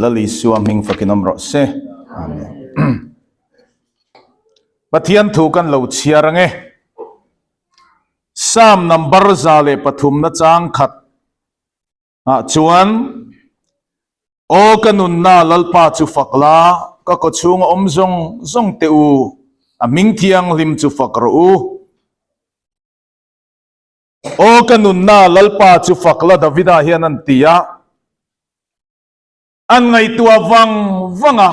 Lal Isua hming fakin awm rawh se. Amen. Pathian thu kan lo chhiar ange. Psalm number 103 na chang khat ah chuan Aw ka nunna Lalpa chu fak la, ka kaw chhunga awm zawng zawng teh u, a hming thianghlim chu fak rawh u. Aw ka nunna Lalpa chu fak la Davida hian an ti a, an ngaihtuah vang vang a,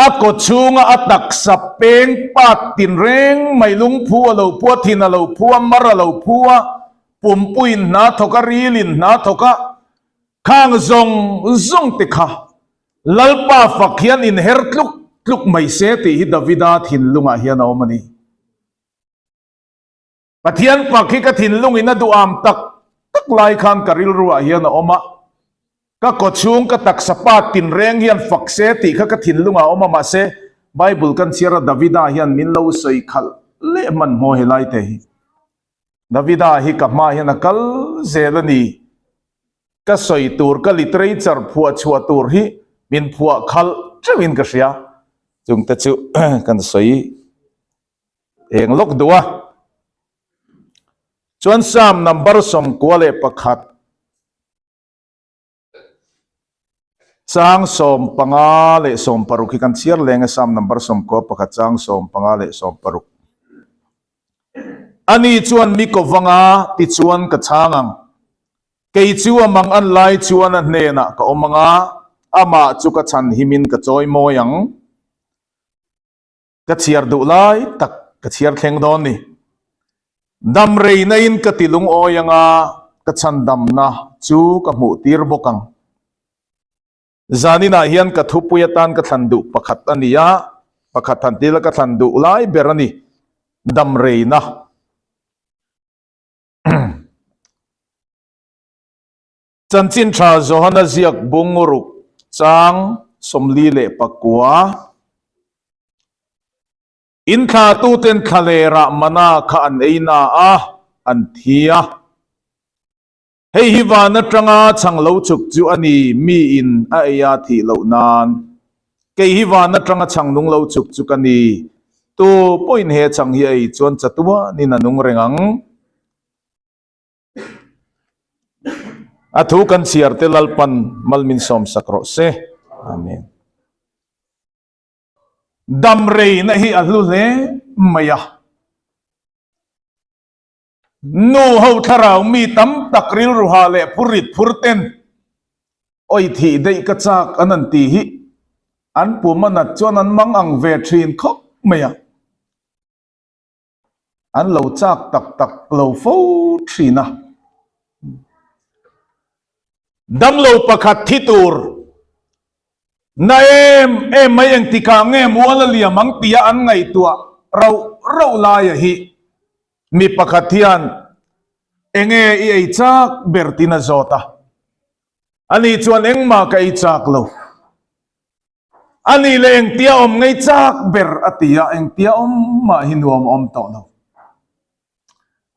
a kaw chhunga a taksa peng pat tinreng mai lungphu a lo phu a, thin a lo phu a, mar a lo phu a, pumpuiin hna thawk a, rilin hna thawk a, khang zawng zawng te kha Lalpa fak hian inher tluk tluk mai se tih hi Davida thinlungah hian a awm a ni. Pathian pak hi ka thinlungin a duham tak tak lai khan ka rilruah hian a awm a, ka kawchhung ka taksa pa tinreng hian fak se tih kha ka thinlungah a awm a, mahse Bible kan chhiar a Davida hian min lo sawi khalh leh hmanhmawh helai te hi. Davida hi ka hma hian a kal zel a ni. Ka sawi tur ka literature phuah chhuah tur hi min phuah khalh teuhin ka hria. Chungte chu kan sawi Eng lawk duh a. Chuan Psalm number 11 chang 15 leh 16 hi kan chhiar leng a Psalm number 11 chang 15 leh 16. Ani chuan mi ko vanga tichuan ka chhang ang. Kei chu a mang an lai chuan a hnenah ka awm anga amah chu ka chhan himin ka chawi mawi ang. Ka chhiar duh lai tak ka chhiar thleng dawn ni. Dam rei na in ka ti lungawi anga ka chhan damna chu ka hmuh tir bawk ang. Zanin ah hian ka thupui atan ka thlan duh pakhat a ni a, pakhat han tila ka thlan duh lai ber a ni, dam rei na. Chanchin tha Johana ziak bung ruk chang 49. In thlatuten thlalerah mana kha an ei na a, an thi a. Hei hi van atanga chhang lo chuk chu a ni, mi in a ei a thih loh nan. Kei hi van atanga chhang nung lo chuk chu ka ni, tu pawhin he chhang hi a ei chuan chatuanin a nung reng ang. A thu kan chhiar te Lalpan mal min sawm sak rawh se. Amen. Dam reina hi a hlu hle mai a. Nu ho thlarau mi tam tak rilru ha leh phur rit phur ten oi thih daih ka chak an an ti hi an pum a nat chuan an mang ang ve thin khawp mai a. An lo chak tak tak lo fo thin a. Damlo pakhat thi tur na em em mai engtikah nge mual a liam ang tia an ngaihtuah rauh rauh laia hi mi pakhat hian enge i ei chak ber tin a zawt a. Ani chuan engmah ka ei chak lo. A nih leh engtia awm ngei chak ber a ti a, engtia awm mah hi nuam a awm tawh lo.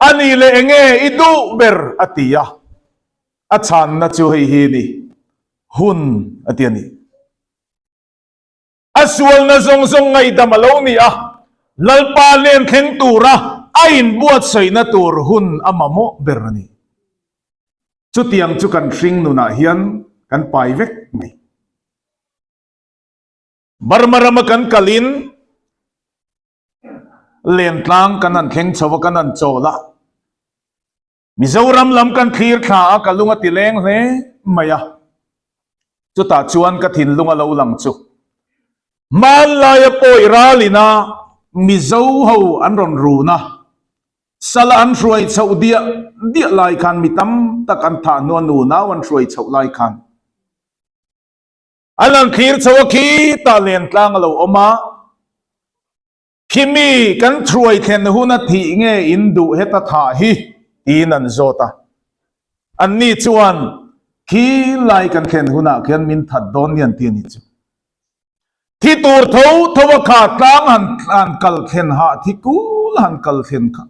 A nih leh enge i duh ber a ti a, a chhanna chu hei hi ni, hun a ti a ni. A sualna zawng zawng ngaihdam a lo ni a, Lalpa len thleng tura a inbuatsaihna tur hun a mamawh ber a ni. Chutiang chu kan hring nunah hian kan pai vek mai. Burma rama kan kalin lentlang kan han thleng chho a, kan han chawl a. Mizoram lam kan thlir thla a, ka lung a ti leng hle mai a. Chutah chuan ka thinlung a lo lang chu. Hmanlaia pawi ralina Mizo ho an rawn run a, Sala an hruai chhoh diah diah lai khan mi tam tak an thah hnua nunau an hruai chhoh lai khan an han thlir chho a khitah lentlang a lo awm a, khi mi kan hruai thlen huna thih nge in duh heta thah hi tiin an zawt a. Anni chuan khi lai kan thlen hunah khian min that dawn ni an ti a nih chu. Thi tur tho tho a kha tlang han han kal thlen hah thi kul han kal thlen kha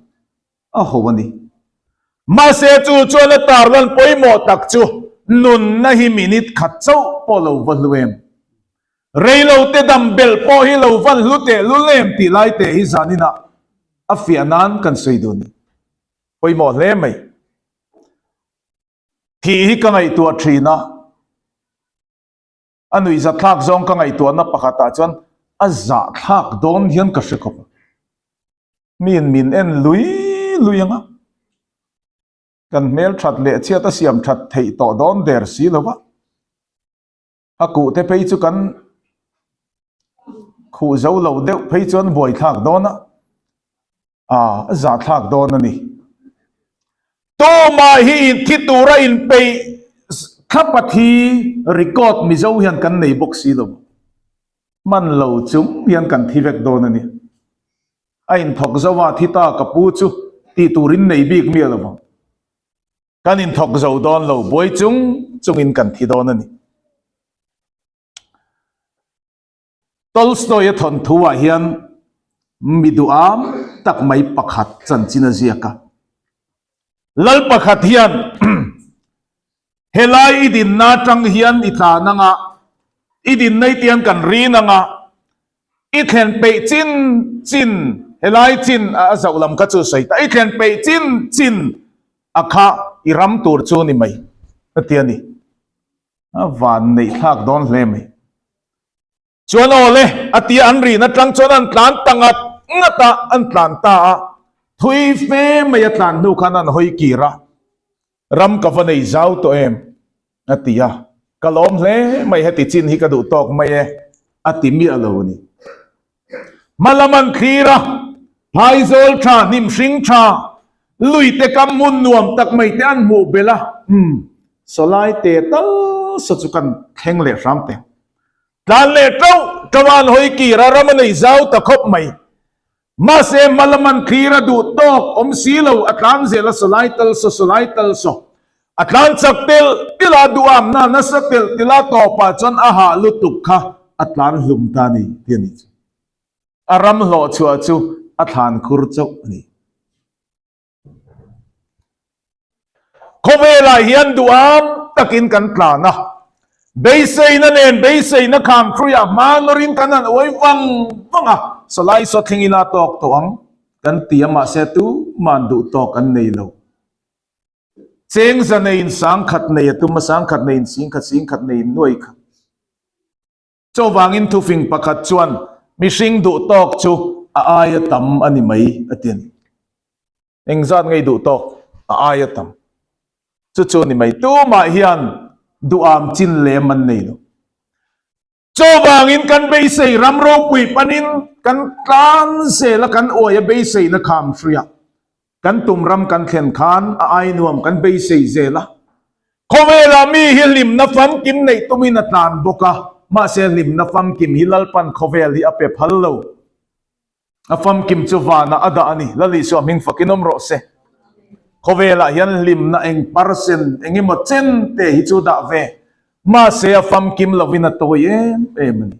a ho a ni. Mahse chu chuan a tarlan pawimawh tak chu. nunna hi minute khat chauh pawh lo va hlu em? Reilote dam belh pawh hi lo van hlu teh lul em tih lai teh hi zaninah a fiah nan kan sawi dun. Pawimawh hle mai. Thih hi ka ngaihtuah thin a. A nuihzatthlak zawng ka ngaihtuahna pakhatah chuan a zahthlak dawn hian ka hre khawp a. Miin min en lui lui ang a. Kan hmel that leh chhiat a siam that theih tawh dawn der si lo va. A kuh te phei chu kan khuh zo lo deuh phei chuan buaithlak dawn a. A zahthlak dawn a ni. Tumah hi inthi tura inpeih thlap a thi record Mizo hian kan nei bawk si lo. Hman lo chung hian kan thi vek dawn a ni. A inthawk zo a thi ta ka pu chu tih turin nei bik miah lo vang. Kan inthawk zo dawn lo buai chung chungin kan thi dawn a ni. Tolstoy-a thawnthu-ah hian mi duham tak mai pakhat chanchin a ziak a. Lal pakhat hian helai i dinna atang hian i tlan anga, i dinna i tiang kan rin anga, i thlen peih chin chin, helai chin a zoh lam kha chu sawi ta, i thlen peih chin chin a kha i ram tur chu ni mai a ti a ni. A van neih thlak dawn hle mai. Chuan aw le, a tia an rin atang chuan an tlan ta ngat ngat a, an tlan ta a, thui fe mai a tlan hnu khan an hawi kir a, ram ka va nei zau tawh em? a ti a, ka lawm hle mai heti chin hi ka duh tawk mai e, a ti miah lo a ni. Hma lam an thlir a, phaizawl tha, hnim hring tha, lui te kam hmun nuam tak mai te an hmuh belh a, umm, sawlai te tal saw chu kan thleng leh hram teh. Tlan leh tauh tauh a an hawi kir a, ram a nei zau ta khawp mai. Mahse, hma lam an thlir a duh tawk awm si lo, a tlan zel a sawlai tal saw, sawlai tal saw. A tlan chak telh telh a, duhamna nasa telh telh a tawpah chuan a hah lutuk kha a tlan hlum ta a ni tih a nih chu. A ram hlawh chhuah chu a thlan khur chauh a ni. Khawvelah hian duham takin kan tlan a, beiseina nen beiseina kham hruiah hma nawrin kan han uai vang vang a, sawlai sawthleng ila tawk tawh ang kan ti a, mahse tuman duh tawk an nei lo. Chengza neiin sangkhat nei a tum a, sangkhat neiin singkhat, singkhat neiin nuai khat. Chuvangin thufing pakhat chuan mihring duh tawk chu a aia tam a ni mai a ti a ni. Engzat ngei duh tawk a aia tam chu chu a ni mai. Tumah hian duham chin lem an nei lo. Chuvangin kan beisei ram ropui panin kan tlan zel a kan uai a beiseina kham hria. Kan tum ram kan thlen khan a ai nuam kan beisei zel a. Khawvelah mi hi hlimna famkim neih tumin a tlan bawk a, mahse hlimna famkim hi Lalpan khawvel hi a pe phal lo. A famkim chu vanah a dah a ni. Lal Isua hming fakin awm rawh se. Khawvelah hian hlimna eng percent eng emaw chen te hi chu dah ve, mahse a famkim lovin a tawi em em a ni.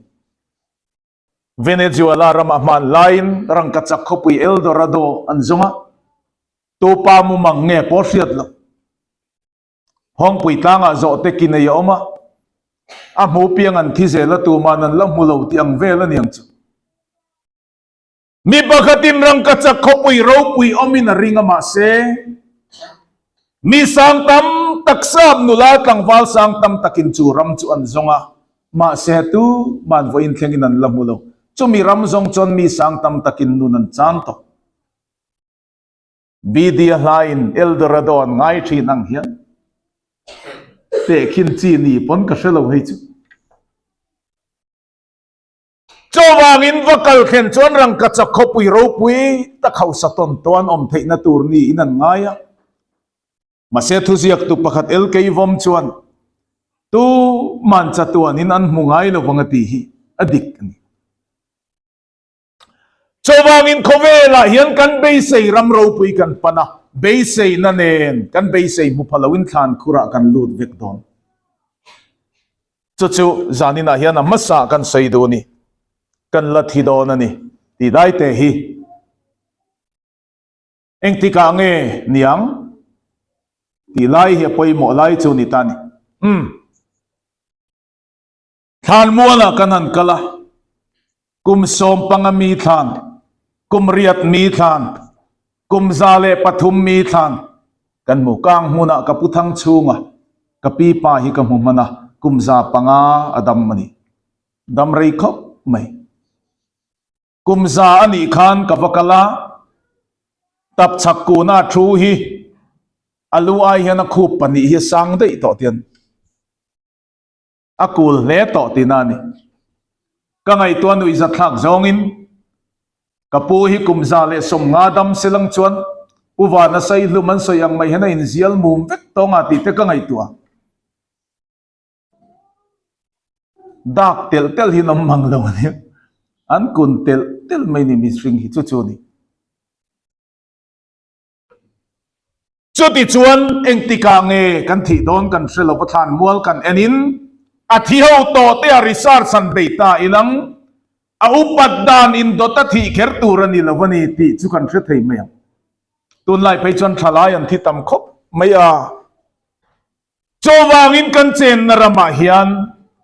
Venezuela ramah hman laiin rangkachak khawpui El Dorado an zawng a, tupa mumang nge pawh hriat loh. Hawngpui tlangah zawhte ki nei a awm a, a hmu piang an thi zel a tuman an la hmu lo tih ang vel a niang chu. Mi pakhatin rangkachak khawpui ropui awmin a ring a mahse, mi sang tam tak sap nula tlangval sang tam takin chu ram chu an zawng a, mahse tuman vawiin thlengin an la hmu lo. Chumi ram zawng chuan mi sang tam takin nun an chan tawh. BD a hlain El Dorado an ngai thin ang hian tehkhin chi ni pawn ka hre lo hei chu. Chuvangin va kal thlen chuan rangkachak khawpui ropui tak hausa tawn tawn awm theihna tur niin an ngai a. Mahse thuziaktu pakhat LK Vom chuan tu man chatuanin an hmu ngai lo vang a tih hi a dik a ni. Chuvangin khawvelah hian kan beisei ram ropui kan pan a, beiseina nen kan beisei hmu pha loin thlan khurah kan lut vek dawn. Chu chu zaninah hian a hmasa kan sawi duh a ni, kan la thi dawn a ni tih daite hi engtikah nge niang tih lai hi a pawimawh lai chu ni ta a ni. Umm. Thlanmualah kan han kal a, kum 15 mi thlan, kum 8 mi thlan, kum 103 mi thlan kan hmu. Kang hmunah ka pu thang chhunga ka pi pa hi ka hmu hman a, kum 500 a dam a ni. Dam rei khawp mai. Kum za a nih khan ka va kal a, tap chhak kuna thu hi a lu ai hian a khup pahnih hi a sang daih tawh tian. A kul hle tawh tihna a ni. Ka ngaihtuah nuihzat thlak zawngin ka pu hi kum 150 dam selang chuan Pu Vana Saihlum an sawi ang mai hian a inzial mum vek tawng a tih te ka ngaihtuah. Dak telh telh hi an awm mang lo a nia. An kun telh telh mai ni mihring hi chu chu a ni. Chutichuan, engtikah nge kan thih dawn kan hre lo va thlan mual kan enin a thi ho tawh te a research han bei ta ilang a upat dan indawt a thih kher tur a ni lo a ni tih chu kan hre thei mai ang. Tunlai phei chuan thalai an thi tam khawp mai a. Chuvangin kan chenna ramah hian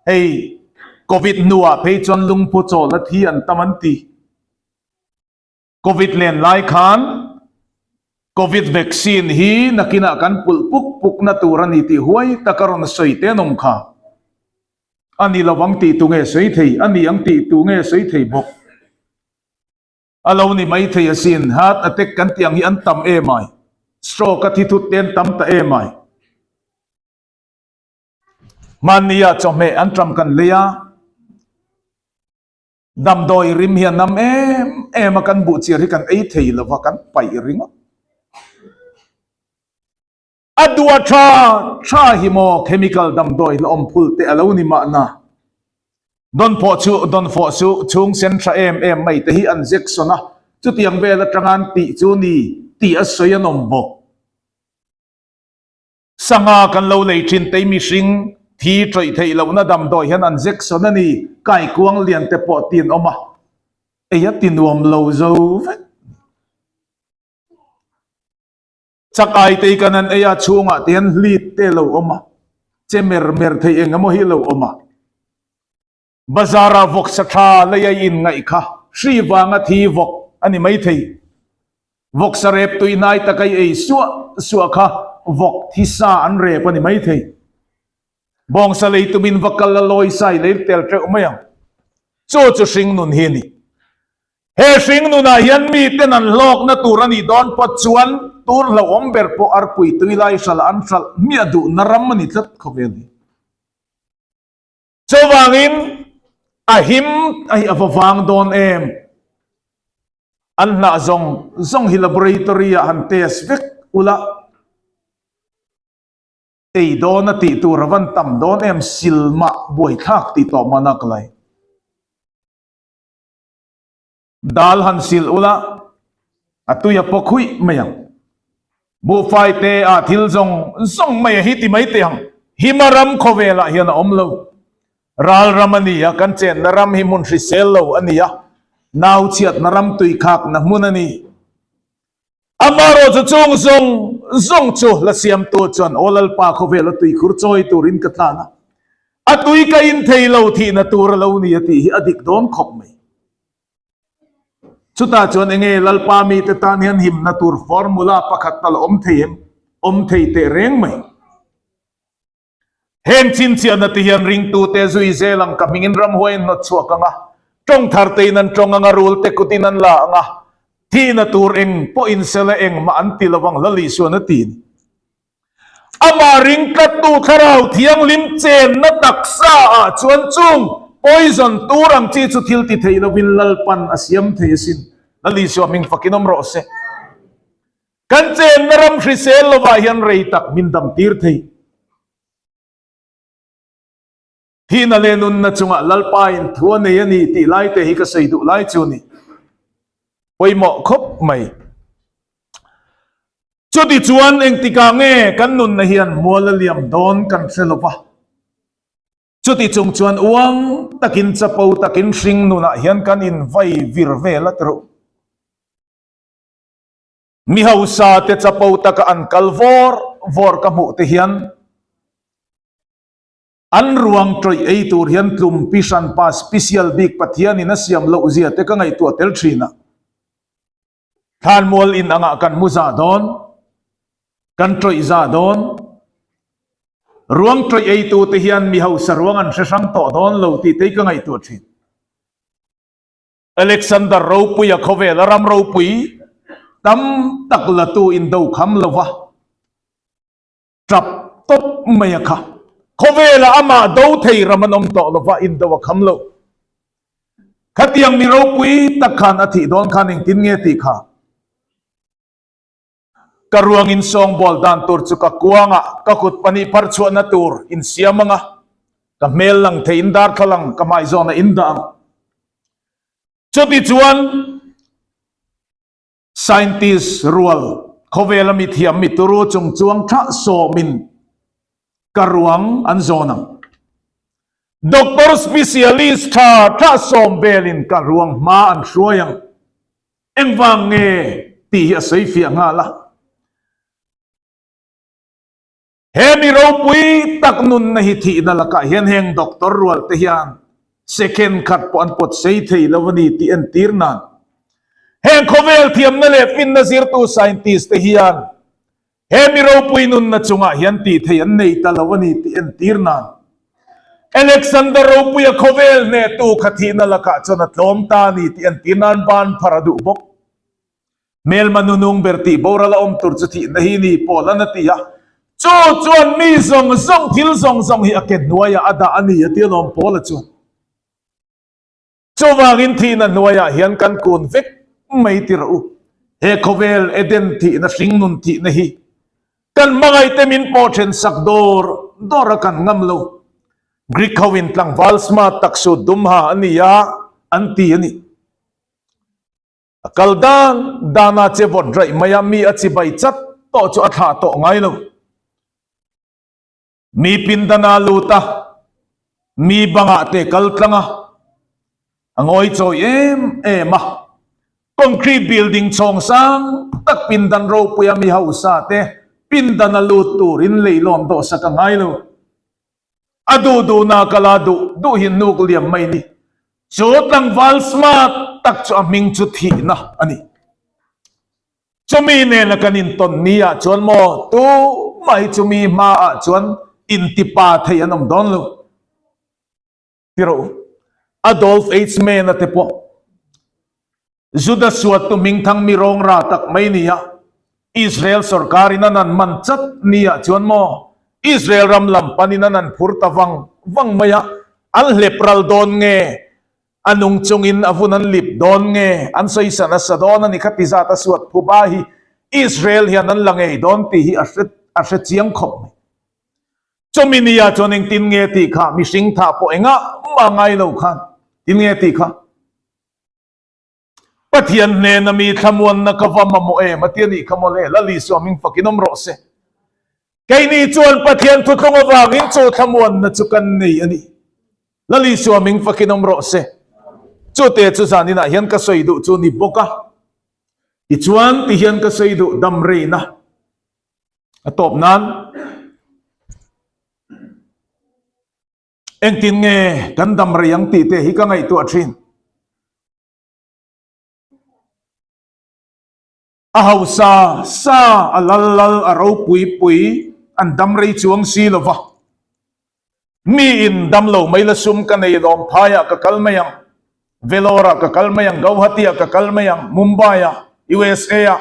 hei Covid hnuah phei chuan lungphu chawl a thi an tam an ti. Covid len lai khan Covid vaccine hi nakinah kan pulh puk puk na tur a ni tih huai taka rawn sawi te an awm kha. A ni lovang tih tu nge sawi thei, a ni ang tih tu nge sawi thei bawk. A lo ni mai thei asin, heart attack kan tih ang hi an tam em ai, stroke a thi thut te an tam ta em ai. Hmannia chawhmeh an ṭam kan lei a. Damdawi rim hi a nam em em a, kan buhchiar hi kan ei thei lo va, kan paih ringawt. A duh a tha tha hi maw chemical damdawi la awm phul te a lo ni mahna. Dawnfawh chu dawnfawh chu chhung sen tha em em mai te hi an zek sawn a, chutiang vel atanga an tih chu ni tih a sawi an awm bawk. Sangha kan lo lei thin tei mihring thi tawih theih lohna damdawi hian an zek sawn a ni, kaikuang lian te pawh ti an awm a, ei a ti nuam lo zo vek. Chak ai tei kan an ei a, chhungah te hian hlit te lo awm a, che mer mer theih eng emaw hi lo awm a. Bazar-ah vawk sa tha lei a in ngaih kha hri vanga thi vawk a ni maithei. Vawk sa rep tui hnai taka i ei suah suah kha vawk thi sa an rep a ni maithei. Bawngsa lei tumin va kal a lawi sa i lei tel teuh mai ang. Chu chu hringnun hi a ni. He hringnunah hian miten an hlawkna tur a nih dawn pawt chuan tur hlauhawm ber pawh arpui tui lai hralh an hralh hmiah duhna ram a ni tlat khawvel hi. Chuvangin a him a hi a va vang dawn em? An hnah zawng zawng hi laboratory ah han test vek ula, ei dawn a tih tur a van tam dawn em? Silmah buaithlak tih tawh mahna ka lai. Dal han sil ula, a tui a paw khuih mai ang. Buhfai te ah thil zawng zawng mai a hi ti mai teh ang. Hima ram khawvelah hian a awm lo. Ral ram a ni a, kan chenna ram hi hmun hrisel lo a ni a, nau chhiatna ram tui khakna hmun a ni. Amaherawhchu chung zawng zawng chu la siamtu chuan Aw Lalpa khawvel a tuikhur chawi turin ka tlan a, a tui ka in thei lo thihna tur a lo ni a tih hi a dik dawn khawp mai. Chutah chuan enge Lalpa mite tan hian himna tur formula pakhat tal a awm thei em? Awm thei teh reng mai. Heng chhinchhiahna te hian ringtute zui zel ang ka hmingin ramhuai an hnawt chhuak ang a, tawng thar tein an tawng ang a, rul te kutin an la ang a, thihna tur eng pawhin sela engmah an ti lo ang Lal Isuan a ti a ni. Amah ring tlattu thlarau thianghlim chenna taksa ah chuan chung poison tur ang chi chu thil ti thei lovin Lalpan a siam thei asin. Lal Isua hming fakin awm rawh se. Kan chenna ram hrisel lovah hian rei tak min dam tir thei. Thihna leh nunna chungah Lalpa in thu a nei a ni tih lai te hi ka sawi duh lai chu a ni. Pawimawh khawp mai. Chuti chuan engtikah nge kan nunna hian mual a liam dawn kan hre lova. Chuti chung chuan uang takin chapo takin hring nunah hian kan invai vir vel a ti rawh. Mi hausa te chapo taka an kal vawr vawr ka hmuh te hian. An ruang tawih ei tur hian tlum pi hranpa special bik Pathianin a siam loh zia te ka ngaihtuah tel thin a. Thlanmual in angah kan mu za dawn, kan tawih za dawn. Ruang tawih ei tu te hian mi hausa ruang an hre hrang tawh dawn lo tih te hi ka ngaihtuah thin. Alexander ropuia khawvel a ram ropui tam tak la tu in do kham lova. Tap tawp mai a kha. Khawvelah amah do thei ram an awm tawh lova indo a kham lo. Khatiang mi ropui tak khan a thih dawn khan engtin nge tih kha? Ka ruang in sawngbawl dan tur chu ka kuangah ka kut pahnih phar chhuahna tur in siam ang a, ka hmel lang thei in darthlalang ka hmai zawnah in dah ang. Chutichuan. Scientist rual khawvela mi thiam mi turu chung chuang tha sawmin ka ruang an zawn ang. Doctor specialist tha tha sawm velin ka ruang hma an hruai ang. Engvang nge tih hi a sawi fiah nghal a. He mi ropui tak nunna hi thihna lakah hian heng doctor rual te hian second khat pawh an pawt sei thei lo a ni tih entir nan heng khawvel thiamna leh finna zirtu scientist te hian he mi ropui nunna chungah hian tih thei an nei ta lo a ni tih entir nan Alexander ropuia khawvel hnehtu kha thihna lakah chuan a tlawm ta a ni tih entir nan ban phar a duh bawk. Hmelma nunung ber tih boral a awm tur chu thihna hi ni pawl an a ti a, chu chuan mi zawng zawng thil zawng zawng hi a ke hnuaiah a dah a ni a ti alawm Paula chuan. Chuvangin thihna hnuaiah hian kan kun vek mai ti rawh u. He khawvel Eden thihna hringnun thihna hi kan hmangaihte min pawh then sak dawr dawr a kan ngam lo. Greek ho in tlangval smart tak sut dum ha a ni a an ti a ni. A kal dan dana che vawt raih mai a, mi a chibai chat tawh chu a thlah tawh ngai lo. Mi pindana lut a, mi bangah te kal tlang a, a ngawi chawi em em a. Concrete building chhawng sang tak pindan ropuia mi hausa te pindana lut turin leilawn dawhsak a ngai lo. A duh duhna ka la duh duh hi nuk liam mai ni. Chu tlangval smart tak chu a hming chu thihna a ni. Chumi nena kan intawn ni ah chuan maw tumah hi chumi hma ah chuan intipa thei an awm dawn lo. Ti rawh u. Adolf Eichmann-a te pawh Juda suattu hmingthang mi rawngra tak mai nia Israel sorkarin an an man chat nia chuan maw Israel ram lam panin an an phur ta vang vang mai a, an hlep ral dawn nge, a nung chungin a vun an lip dawn nge, an sawisa nasa dawn a ni kha ti zat a suat phuba hi Israel hian an la ngei dawn tih hi a hre a hre chiang khawp mai. Chumi nia chuan engtin nge tih kha mihring thah pawh engah mah ngai lo khan tin nge tih kha. Pathian hnena mi thlamuanna ka va mamawh em a ti a nih kha mawle, Lal Isua hming fakin awm rawh se. Keini chuan Pathian thuthlung avangin chu thlamuanna chu kan nei a ni. Lal Isua hming fakin awm rawh se. Chute chu zaninah hian ka sawi duh chu ni bawk a. Tichuan tihian ka sawi duh dam reina a tawp nan. Engtin nge kan dam rei ang tih te hi ka ngaihtuah thin. A hausa sa, a lal lal, a ropui pui an dam rei chuang si lo va. Mi in dam lo mai la sum ka nei lawm phaiah ka kal mai ang, Vellore ah ka kal mai ang, Gauhati ah ka kal mai ang, Mumbai ah, USA ah.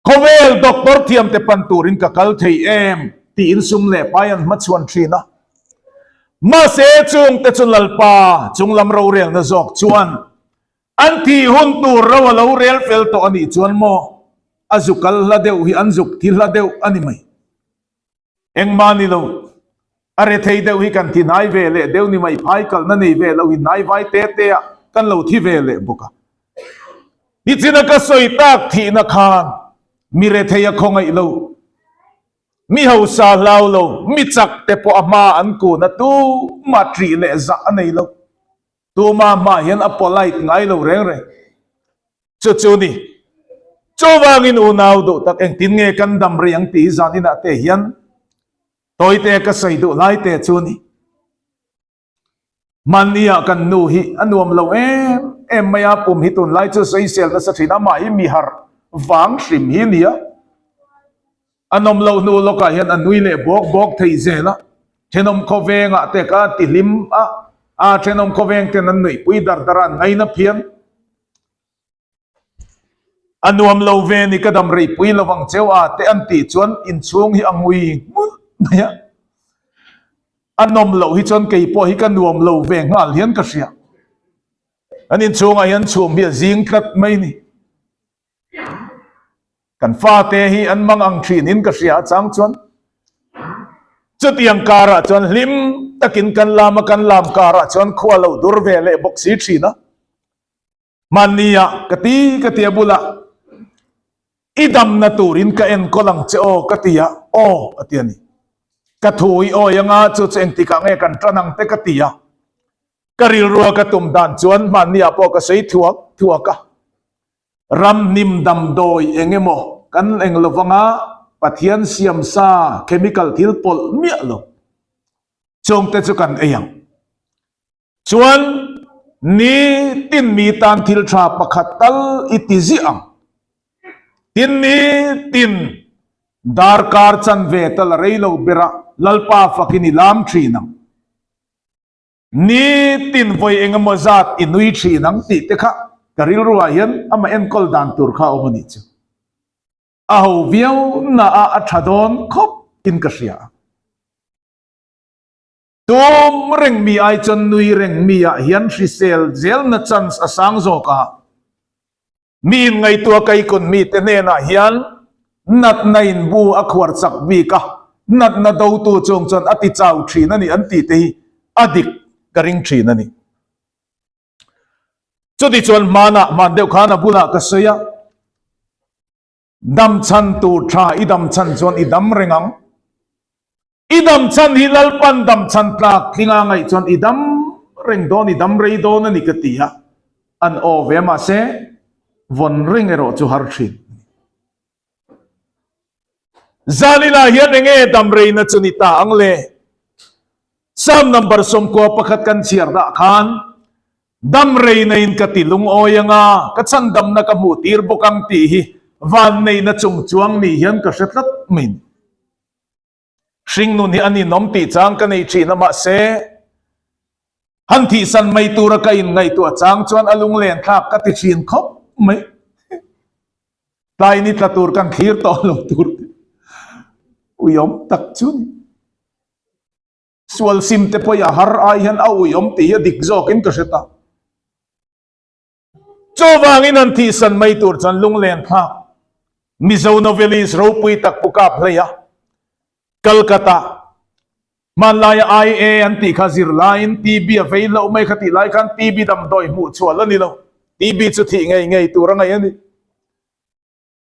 Khawvel doctor thiamte pan turin ka kal thei em tiin sum leh pai an hmachhuan thin a. Mahse chungte chu Lalpa chunglam rorelna zawk chuan an thih hun tur ro a lo rel fel tawh a nih chuan maw a zu kal hla deuh hi an zuk thi hla deuh a ni mai. Engmah ni lo, a rethei deuh hi kan thi hnai ve leh deuh ni mai, phai kalna nei ve lo hi hnai vai te te ah kan lo thi ve leh bawk a. Nichina ka sawi tak thihna khan mi rethei a khawngaih lo, mi hausa hlau lo, mi chak te pawh a hma an kun a tumah ṭih leh zah a nei lo. Tuma hmah hian a polite ngai lo reng reng. Chu chu ni. Chuvangin unau duh tak engtin nge kan dam rei ang tih hi zan inah te hian. Tawite ka sawi duh lai te chu ni. Hmanni ah kan nu hi a nuam lo em em mai a, pum hi tunlai chu sawisel nasa thin a, mah hi mi harh vang hrim hi a ni a. A nawm loh hnu lawkah hian a nui leh bawk bawk thei zel a, thenawm khawvengah te kha a ti hlim a, a thenawm khawveng ten an nuihpui dar dar a, an ngaina phian. A nuam lo ve ni ka dam rei pui lovang cheu a te an tih chuan inchhung hi a ngui nghulh mai a. A nawm loh hi chuan kei pawh hi ka nuam lo ve nghal hian ka hria. An inchhungah hian chhum hi a zing tlat mai ni. Kan fate hi an mang ang thin in ka hria a chang chuan chutiang karah chuan hlim takin kan lam a kan lam karah chuan khua lo dur ve leh bawk si thin a. Hmannia ka ti ka ti a bulah i damna turin ka enkawl ang che aw ka ti a, aw a ti a ni. Ka thu i awi anga chu chu engtikah nge kan tan ang te ka ti a. Ka rilrua ka tum dan chuan hmanniah pawh ka sawi thuak thuak a. Ramhnim damdawi eng emaw kan eng lo vanga Pathian siamsa chemical thil pawlh miah lo chungte chu kan ei ang. Chuan ni tin mi tan thil tha pakhat tal i ti ziah ang. Tin ni tin darkar chanve tal a rei lo ber a, Lalpa fakin i lam thin ang. Ni tin vawi eng emaw zat i nui thin ang tih te kha ka rilruah hian amah enkawl dan tur kha a awm a nih chu. A ho viau na a a tha dawn khawp in ka hria a. Tum reng mi ai chuan nui reng mi ah hian hrisel zelna chance a sang zawk a. Mi in ngaihtuah kaikun mi te hnenah hian natna in bu a khuar chak bik a, natna dotu chung chuan a ti chau thin a ni an tih te hi a dik ka ring thin a ni. Chuti chuan hmanah hman deuh khan a bulah ka sawi a. Dam chhan tur tha i dam chhan chuan i dam reng ang. I dam chhan hi Lalpan dam chhan tlak tlinga ngaih chuan i dam reng dawn, i dam rei dawn a ni ka ti a, an aw ve mahse vawn reng erawh chu har thin. Zalila hian enge dam reina chu ni ta ang le? Psalm number 11 kan chhiar dah khan dam reina in ka ti lungawi anga ka chhandamna ka hmuh tir bawk ang tih hi vanneihna chung chuang ni hian ka hre tlat mai ni. Hringnun hi a ninawm tih chang ka nei thin a mahse han thihsan mai tura ka inngaihtuah chang chuan a lunglen thlak ka ti thin khawp mai. Tlai ni tla tur kan thlir tawh lo tur te uiawm tak chu ni. Sual sim te pawh i a har ai hian a uiawm tih hi a dik zawkin ka hre ta. Chuvangin an thihsan mai tur chuan lunglen thlak Mizo novelist ropui tak Pu Kap Hleia Calcutta hmanlaia IA an tih kha zir laiin TB a vei loh mai kha tih lai khan TB damdawi hmuh chhuah la ni lo. TB chu thih ngei ngei tur a ngaih a ni.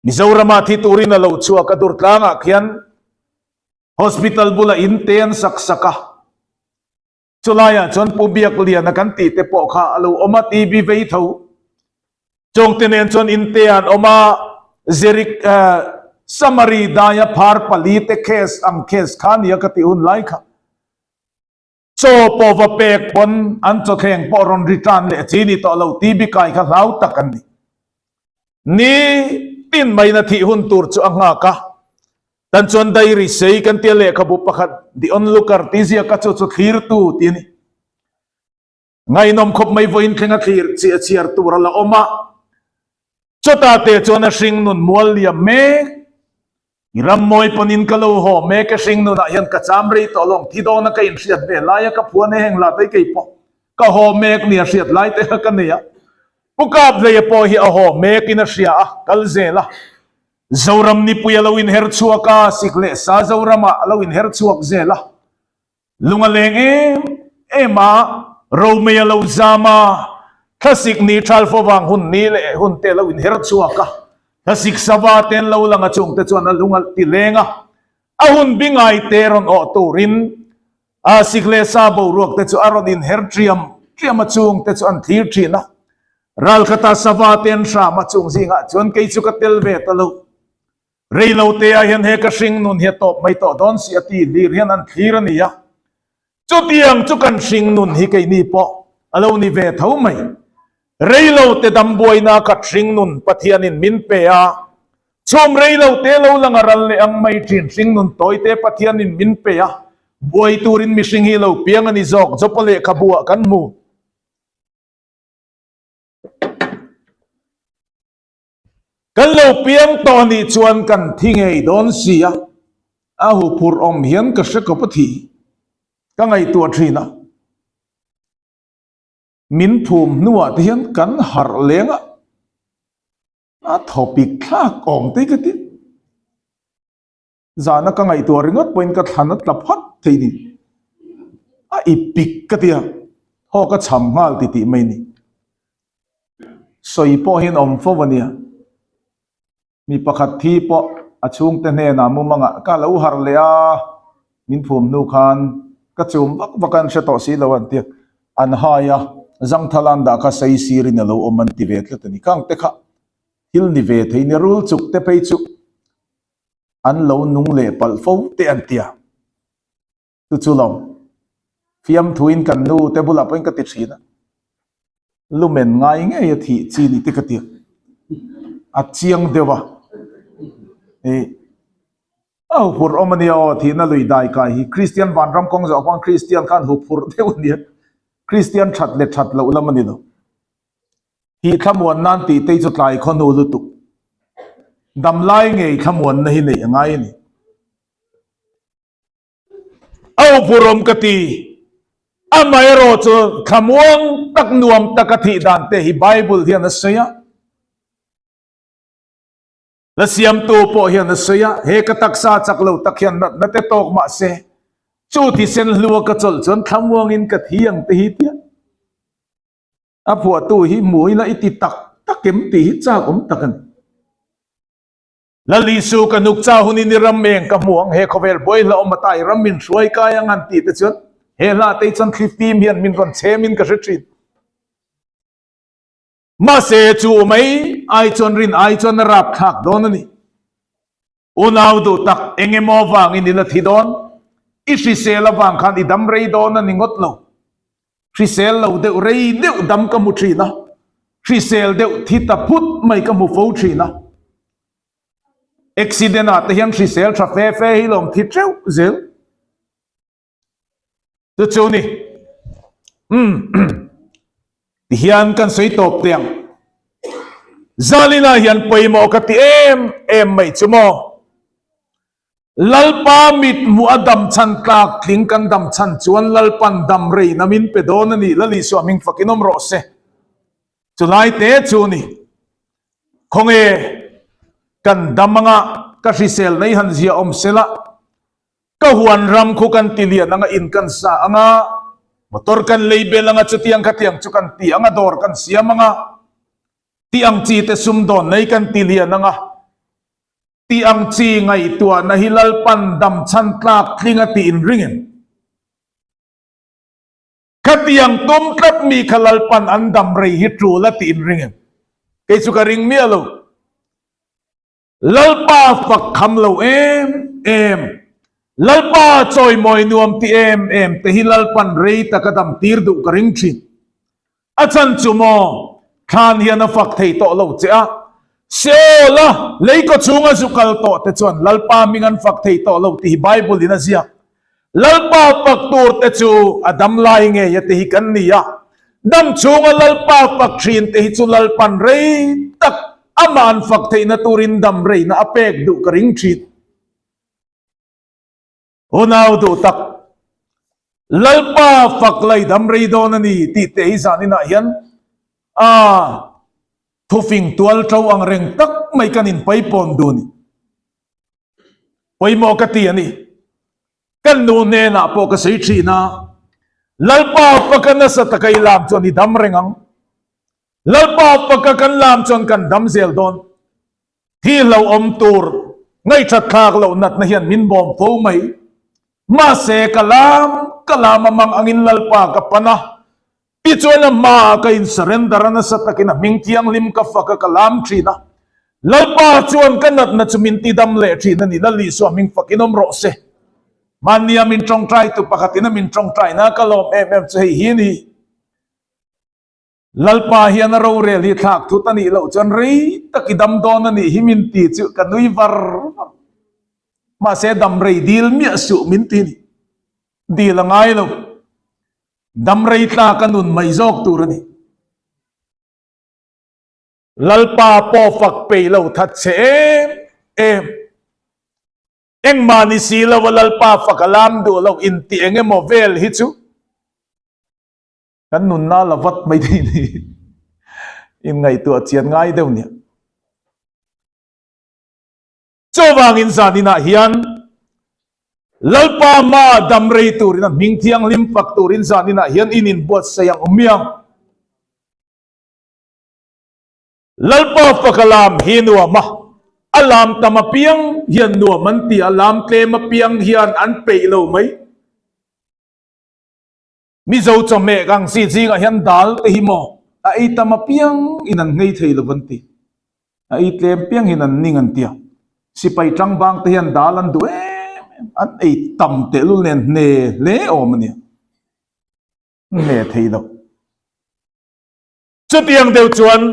Mizorama thi turin a lo chhuak a, Durtlangah khian hospital bula in te an sak sak a. Chulaiah chuan Pu Biakliana kan tih te pawh kha a lo awm a, TB vei tho. Chawngte nen chuan inte an awm a, Jerik Samari daia phar pali te case ang case kha nia ka tih hun lai kha. Chaw pawh va pek pawn an chawthleng pawh rawn return leh chi ni tawh lo, TB kai kha hlau tak an ni. Ni tin maina thih hun tur chu a nghak a, tan chuan diary sei kan tia lehkhabu pakhat The Onlooker tih ziaka chu chu thlirtu tih a ni. Ngaihnawm khawp mai vawiin thleng a thlir chiah chhiar tur a la awm a, chutah te chuan a hring nun mual liam mek. I ram mawi pawnin ka lo haw mek e hring nunah hian ka cham rei tawh lawng thi dawna ka inhriat ve laia ka phuan e heng lah te kei pawh ka haw mek nia hriat lai te kha ka nei a. Pu Kaphleia pawh hi a haw mekin a hria a, kal zel a. Zoram nipui a lo inher chhuak a, sik leh sa Zoramah a lo inher chhuak zel a. Lung a leng em em a, Romei a lo zam a, thlasik ni thal fo vang hun ni leh hun te a lo inher chhuak a, thlasik sava te an lo lang a chungte chuan a lung a ti leng a, a hun bi ngai te rawn awh turin a sik leh sa boruak te chu a rawn inher triam triam a chungte chu an thlir thin a, ralkhata sava te an hram a chung zingah chuan kei chu ka tel ve ta lo. Reilote ah hian he ka hring nun hi a tawp mai tawh dawn si a ti lir hian an thlir a ni a. Chutiang chu kan hring nun hi keini pawh a lo ni ve tho mai. Reilote dam buaina khat hring nun Pathianin min pe a, chhum reilote lo lang a ral leh ang mai thin hring nun tawite Pathianin min pe a, buai turin mihring hi lo piang a ni zawk Jopa lehkhabu ah kan hmu. Kan lo piang tawh a nih chuan kan thi ngei dawn si a, a huphurh awm hian ka hre kawp a thi ka ngaihtuah thin a. Min phum hnuah te hian kan harh leng a, a thawpik thlak awm te ka ti. Zahna ka ngaihtuah ringawt pawhin ka thlan a tla phat thei ni. A i pik ka tia, haw ka cham nghal ti tih mai ni. Sawi pawh hian awm fo a nia. Mi pakhat thi pawh a chhungte hnenah mumangah ka lo harh leh a, min phum hnu khan ka chum vak vak a, an hre tawh si lo an tia. An hai a, Zangthala an dah kha sei sirin a lo awm an ti ve tlat a ni. Khang te kha thil ni ve thei ni, rul chuk te phei chu an lo nung leh palh fo te an tia. Chu chu lo fiamthuin kan nu te bulah pawhin ka ti thin a, lumen ngai ngei a thih chi ni te ka ti a, a chiang deuh a, ih a huphurh awm a nia aw thihna lui dai kai hi Kristian vanram kawng zawh khuan Kristian khan huphurh deuh a nia, Kristian that leh that loh lam a ni lo. Hi thlamuan nan tih te hi chu tlai khaw hnu lutuk. Damlai ngei thlamuanna hi neih a ngai a ni. A huphurhawm ka ti. Amaherawh chu thlamuang tak nuam taka thih dan te hi Bible hian a sawi a. La siamtu pawh hian a sawi a, he ka taksa chak lo tak hian natna te tawk mah se, chu thisen hlua ka chawlh chuan thlamuangin ka thi ang te hi tia. A phuahtu hi hmu ila i ti tak tak em tih hi chak awm tak a ni. Lal Isu ka nuk chau hunin i ram eng ka hmu ang, he khawvel buai hla awm ata i ram min hruai kai ang han tih te chuan he hla te hi chuan thli fim hian min rawn chhem in ka hre thin. Mahse chu mai ai chuan rin ai chuan a rap thlak dawn a ni. Unau duh tak eng emaw vangin i la thi dawn, i hrisel avang khan i dam rei dawn a ni ngawt lo. Hrisel lo deuh rei deuh dam ka hmu thin a, hrisel deuh thi ta phut mai ka hmu fo thin a. Accident ah te hian hrisel tha fe fe hi lawm thi teuh zel. Chu chu ni. Umm ti hian kan sawi tawp teh ang. Zalina hian pawimawh ka ti em em mai chu maw. Lalpa mit hmuh a dam chhan tlak tling kan dam chhan chuan Lalpan dam rei na min pe dawn a ni. Lal Isua hming fakin awm rawh se. Chulai te chu ni. Khawnge kan dam anga ka hrisel nei han zia awm sela ka huan ram khu kan ti lian anga in kan sa anga motor kan lei bel anga chutiang khatiang chu kan ti anga dawr kan siam anga ti ang chi te sumdawn nei kan ti lian anga Tih ang chi ngaihtuahna hi Lalpan dam chhan tlak tling a tih inring em? Khatiang tum tlat mi kha Lalpan an dam rei hi tul a tih inring em? Kei chu ka ring miah lo. Lalpa fak kham lo em em, Lalpa chawimawi nuam ti em em te hi Lalpan rei taka dam tir duh ka ring thin. A chan chu maw? Thlan hian a fak thei tawh lo che a. Seol a lei kaw chhunga zu kal tawh te chuan Lalpa hming an fak thei tawh lo tih hi Bible in a ziak. Lalpa fak tur te chu a dam lai ngei a ti hi kan ni a. Dam chhunga Lalpa fak thin te hi chu Lalpan rei tak amah an fak theihna turin dam reina a pek duh ka ring thin. Unau duh tak, Lalpa fak lai dam rei dawn a ni tih te hi zaninah hian a thufing tual to ang reng tak mai kan inpaipawn duh a ni. Pawimawh ka ti a ni. Kan nu hnenah pawh ka sawi thin a, Lalpa faka nasa taka i lam chuan i dam reng ang. Lalpa faka kan lam chuan kan dam zel dawn. Hi hlauhawm tur ngaihthat thlak loh natna hian min bawm fo mai. Mahse ka lam ka lam a mang angin Lalpa ka pan a, tichuan a hmaah ka in surrender a nasa takin a hming thianghlim ka fak a ka lam thin a. Lalpa chuan ka natna chu min tidam leh thin a ni. Lal Isua hming fakin awm rawh se. Mahnia min tawngtaitu pakhatin a min tawngtaina ka lawm em em chu hei hi a ni. Lalpa hian a rorel hi thlak thut a nih loh chuan rei tak i dam dawn a nih hi min ti chu ka nui var var. Mahse dam rei dil miah suh min ti a ni. Dil a ngai lo. Dam rei tlak a nun mai zawk tur a ni. Lalpa pawh fak peih lo that che em em. Engmah ni si lo a Lalpa fak a lam duh loh intih eng emaw vel hi chu Kan nunna la vat mai thei ni. Inngaihtuah chian ngai deuh nia. Chuvangin zaninah hian Lalpa ma dam rei turin a hming thianghlim fak turin zaninah hian in inbuatsaih ang awm miang. Lalpa fak a lam hi nuam a, a lam tam apiang hian nuam an ti a, lam tlem apiang hian an peih lo mai. Mizo chawhmeh kang chi zingah hian dal te hi maw a ei tam apiang in an nghei thei lo an ti. A ei tlem piang hian an ning an ti a. Sipai tangbang te hian dal an duh em em, an ei tam tehlul nen hne hle awm a nia. Hne thei lo. Chutiang deuh chuan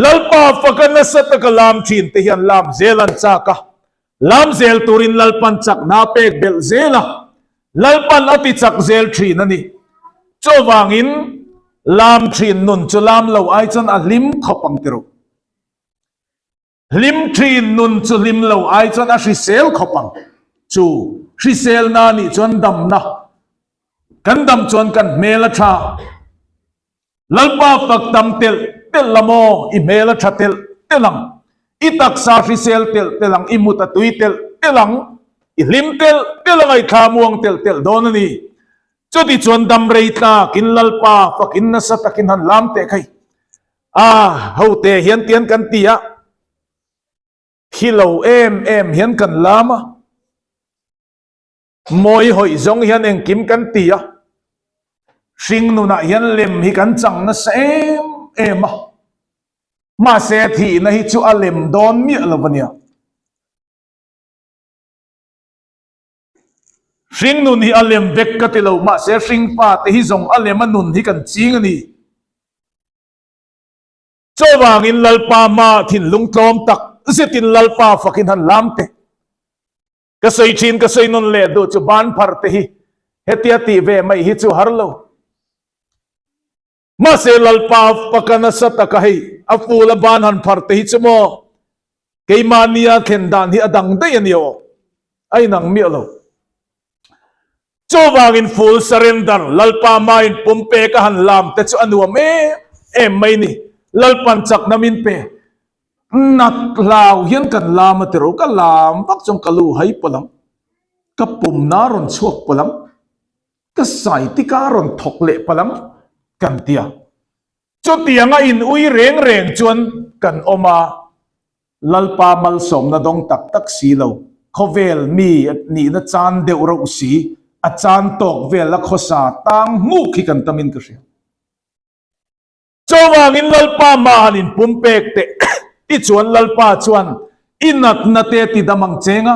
Lalpa faka nasa taka lam thin te hian lam zel an chak a, lam zel turin Lalpan chakna a pek belh zel a, Lalpan a ti chak zel thin a ni. Chuvangin lam thin nun chu lam lo ai chuan a hlim khawp ang ti rawh. Hlim thin nun chu hlim lo ai chuan a hrisel khawp ang. Chu hriselna nih chuan damna kan dam chuan kan hmel a tha. Lalpa fak tam telh telh la maw i hmel a tha telh telh ang. I taksa hrisel telh telh ang, i mut a tui telh telh ang, i hlim telh telh ang a i thla muang telh telh dawn a ni. Chuti chuan dam rei tlakin Lalpa fakin nasa takin han lam teh khai. A hote hian tian kan ti a, thi lo em em hian kan lam a, mawi hawih zawng hian engkim kan ti a, hring nunah hian lem hi kan chang nasa em em a, mahse thihna hi chu a lem dawn miah lo a nia. Hring nun hi a lem vek ka ti lo, mahse hring pa te hi zawng a lem a nun hi kan ching a ni. Chuvangin Lalpa hma thinlung tlawm tak zetin Lalpa fakin han lam teh. Ka sawi thin ka sawi nawn leh duh chu ban phar te hi hetia tih ve mai hi chu har lo. Mahse Lalpa faka nasa taka hei a ful a ban han phar te hi chu maw keimahnia thlen dan hi a dang daih a ni aw. A inang miah lo. Chuvangin full surrender, Lalpa hmain pumpek a han lam te chu a nuam em em mai ni. Lalpan chakna min pe. Nat hlau hian kan lam a ti ro, ka lam vak chuan ka lu hai pawlh ang, ka pumna rawn chhuak pawlh ang, ka sai tika rawn thawk leh palh ang kan ti a. Chutianga in ui reng reng chuan kan awm a. Lalpa malsawmna dawng tak tak si lo, khawvel mi nihna chan deuh rauh si, a chan tawk vel a khawsa tang hmuk hi kan tamin ka hria. Chuvangin Lalpa hma han inpumpek teh tichuan Lalpa chuan i natna te ti dam ang cheng a,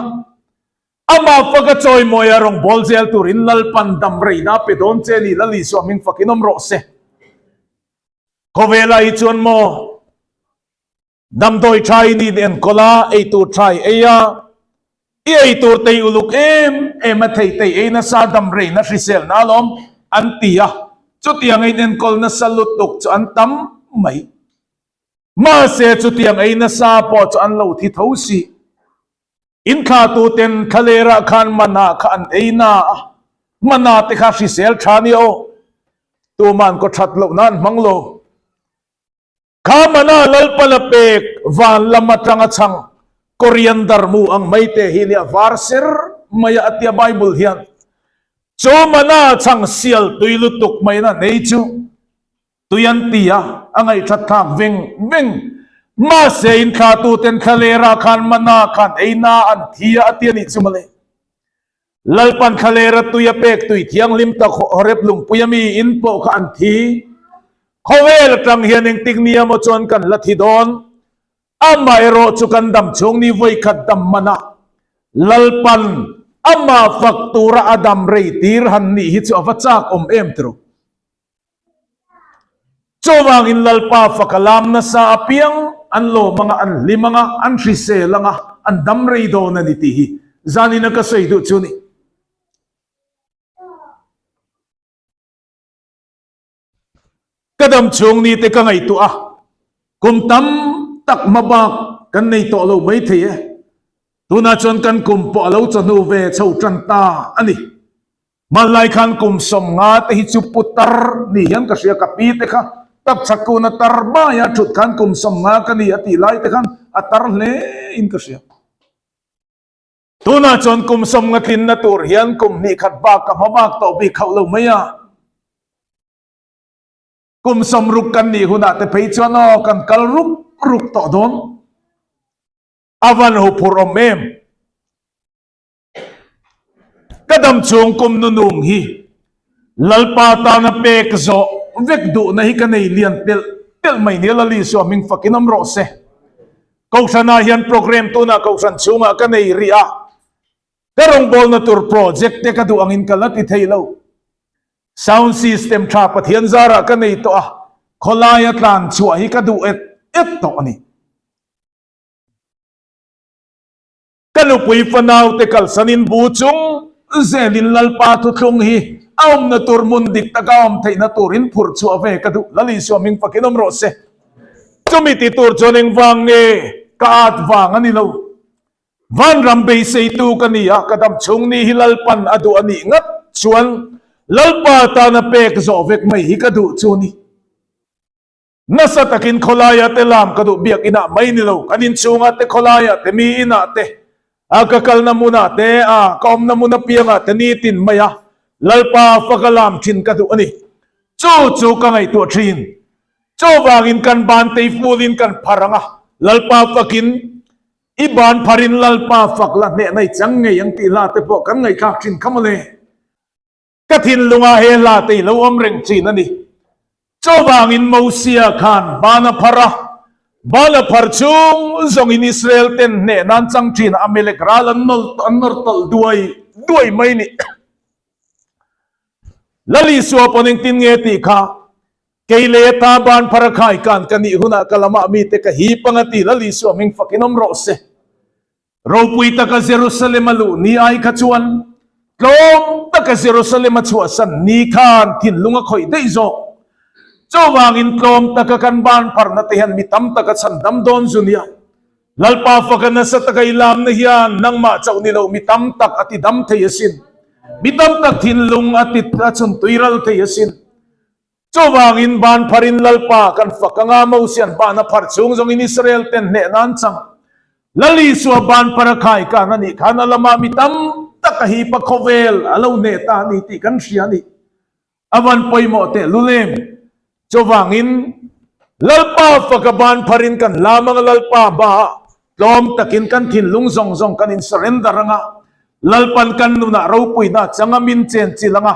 amah faka chawimawi a rawngbâwl zel turin Lalpan dam reina pe dawn che ni Lal Isua hming fakin awm rawh se. Khawvelah hi chuan maw? Damdawi tha in in enkawl a, eitur tha i ei a, i eitur tei uluk em em a thei tei ei nasa dam reina hriselna alawm an ti a, chutiang in enkawl nasa lutuk chu an tam mai. Mahse chutiang ei nasa pawh chu an lo thi tho si. In thlatuten thlalerah khan mana kha an ei na a, mana te kha hrisel tha nia aw, tuman kaw that lohna an hmang lo. Kha mana Lalpala pek van lam atanga chhang coriander mu ang mai te hi nia var ser mai a atia Bible hian chu mana chhang sial tui lutuk mai na nei chu tui an ti a a ngaihthat thlak veng veng mahse in thla tu ten thlalera khan mana khan ei na an thi a atia nih chu mawle. Lalpan thlalera tui a pek tui thianghlim tak Horeb lungpui a mi in pawh kha an thi. Khawvel atang hian engtik nia maw chuan kan la thi dawn? Amaherawh chu kan dam chhung ni vawikhat dam man a, Lalpan amah fak tura a dam rei tir han nih hi chu a va chak awm em tiro. Chuvangin Lalpa fak a lam nasa apiang an lawm anga, an hlim anga, an hrisel anga, an dam rei dawn a ni tih hi zanina ka sawi duh chu a ni. Ka dam chhung ni te ka ngaihtuah a, kum tam tak hma bak kan nei tawh lo mai thei e. Tunah chuan kan kum pawh a lo chawhnu ve chho tan ta a ni. Hmanlai khan kum 50 te hi chu pu tar ni hian ka hria, ka pi te kha tapchhak kuna tar maia thut khan kum 50 ka ni a tih lai te khan a tar hle in ka hria. Tunah chuan kum 50 tlinna tur hian kum hnih khat bak ka hma bak tawh bik hauh lo mai a. Kum 60 kan nih hunah te phei chuan aw kan kal ruk ruk tawh dawn. A van hu phur awm em? Ka dam chhung kum nunung hi Lalpa tana pek zawh vek duhna hi ka nei lian telh telh mai nia Lali Isua hming fakin awm rawh se. Kohhranah hian program tunah kohhran chhungah ka nei rih a, ka rawngbawlna tur project te ka duh angin ka la ti thei lo. Sound system tha Pathian zarah ka nei tawh a, khawlaia tlan chhuah hi ka duh et et tawh a ni. Ka nupui fanaute kalsanin bu chung zelin Lalpa thuthlung hi a awmna tur hmun dik taka awm theihna turin phurh chhuah ve ka duh. Lal Isua hming fakin awm rawh se. Chumi ti tur chuan engvang nge ka at vang a ni lo. Vanram beiseitu ka ni a, ka dam chhung ni hi Lalpan a duh a nih ngat chuan Lalpa tana pek zawh vek mai hi ka duh chu a ni. Nasa takin khawlaia te lam ka duh biak inah mai ni lo, kan inchhungah te khawlaia te mi inah te, a ka kalna hmunah te, a ka awmna hmun apiangah te nitin mai a Lalpa faka lam thin ka duh a ni. Chu chu ka ngaihtuah thin. Chuvangin kan ban tei fulin kan phar ang a, Lalpa fakin i ban pharin Lalpa fak la hnehna i chang ngei ang tih hla te pawh kan ngaihthlak thin kha mawle. Ka thinlungah he hla te i lo awm reng thin a ni. Chuvangin Mosia khan ban a phar a, ban a phar chung zawngin Israel ten hneh nan chang thin a Amalek ral an an nawr tawlh duai duai mai ni. Lal Isua pawn engtin nge tih kha kei leh ta ban phar a khai kan ka nih hunah ka lamah mite ka hip anga ti Lal Isua hming fakin awm rawh se. Ropui taka Jerusalem a luh ni ai kha chuan tlawm taka Jerusalem a chhuahsan ni khan thinlung a khawih daih zawk. Chuvangin tlawm taka kan ban pharna te hian mi tam taka chhan dam dawn zu nia. Lalpa faka nasa taka i lamna hian nangmah chauh ni loh mi tam tak a ti dam thei asin. Mi tam tak thinlung a ti a chhun tuiral thei asin. Chuvangin ban pharin Lalpa kan fak anga Mosian ban a phar chhung zawngin Israel ten hneh nan chang. Lal Isua ban phar a khai kan a nih khan a lamah mi tam tak a hip a khawvel a lo hneh ta a ni tih kan hria a ni. A van pawimawh teh lul em? Chuvangin Lalpa faka ban pharin kan lam anga Lalpa hmaah tlawm takin kan thinlung zawng zawng kan in surrender anga Lalpan kan nunah ropuina changa min chenchilh anga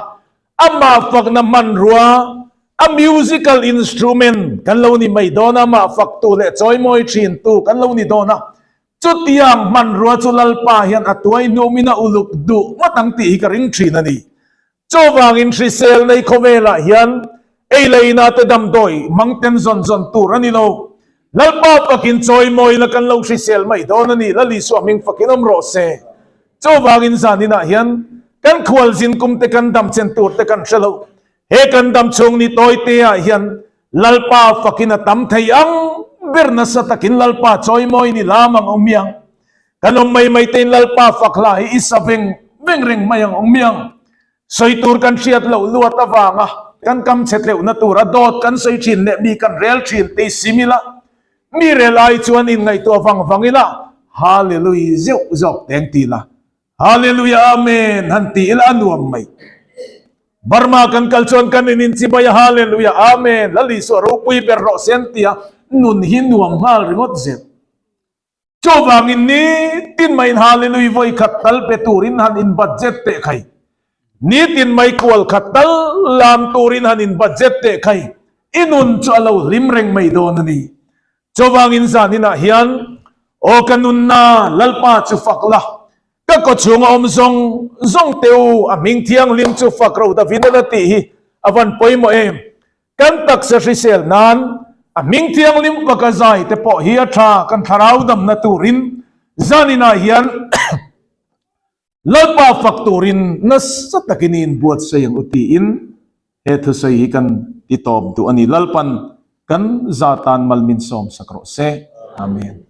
Amah fakna hmanrua, a musical instrument, kan lo ni mai dawn a, amah faktu leh chawimawi thintu kan lo ni dawn a. Chutiang hmanrua chu Lalpa hian a tuai hnumin a uluk duh ngawt ang tih hi ka ring thin a ni. Chuvangin hrisel nei khawvelah hian ei leh inah te damdawi hmang ten zawn zawn tur a ni lo. Lalpa fakin chawimawi la kan lo hrisel mai dawn a ni. Lal Isua hming fakin awm rawh se. Chuvangin zaninah hian kan khualzin kum te kan dam chen tur te kan hre lo. He kan dam chhung ni tawi te ah hian Lalpa fakin a tam thei ang ber nasa takin Lalpa chawimawi ni lam ang awm miang. Kan awm mai mai tein Lalpa fak hla hi i sa veng veng reng mai ang awm miang. Sawi tur kan hriat loh luat avanga kan kam chhe tleuhna tura dawt kan sawi thin leh mi kan rel thin te i sim ila. Mi rel ai chuan inngaihtuah vang vang ila, Hallelui zeuh zawk teng ti la, Hallelujah Amen han ti ila a nuam mai. Burma kan kal chuan kan in inchibai a, Hallelujah Amen, Lal Isua ropui ber rawh se an ti a, nun hi nuam nghal ringawt zel. Chuvangin nitin maiin Hallelui vawi khat tal pe turin han in budget teh khai. Nitin mai kual khat tal lam turin han in budget teh khai. I nun chu a lo hlim reng mai dawn a ni. Chuvangin zaninah hian, Aw ka nunna, Lalpa chu fak la, ka kawchhunga awm zawng zawng te u, a hming thianghlim chu fak ro David-an a tih hi a van pawimawh em? Kan taksa hrisel nan a hming thianghlim faka zai te pawh hi a tha, kan thlarau damna turin zaninah hian Lalpa fak turin nasa takin i inbuatsaih ang u tiin he thusawi hi kan ti tawp duh a ni. Lalpan kan za tan mal min sawm sak rawh se. Amen.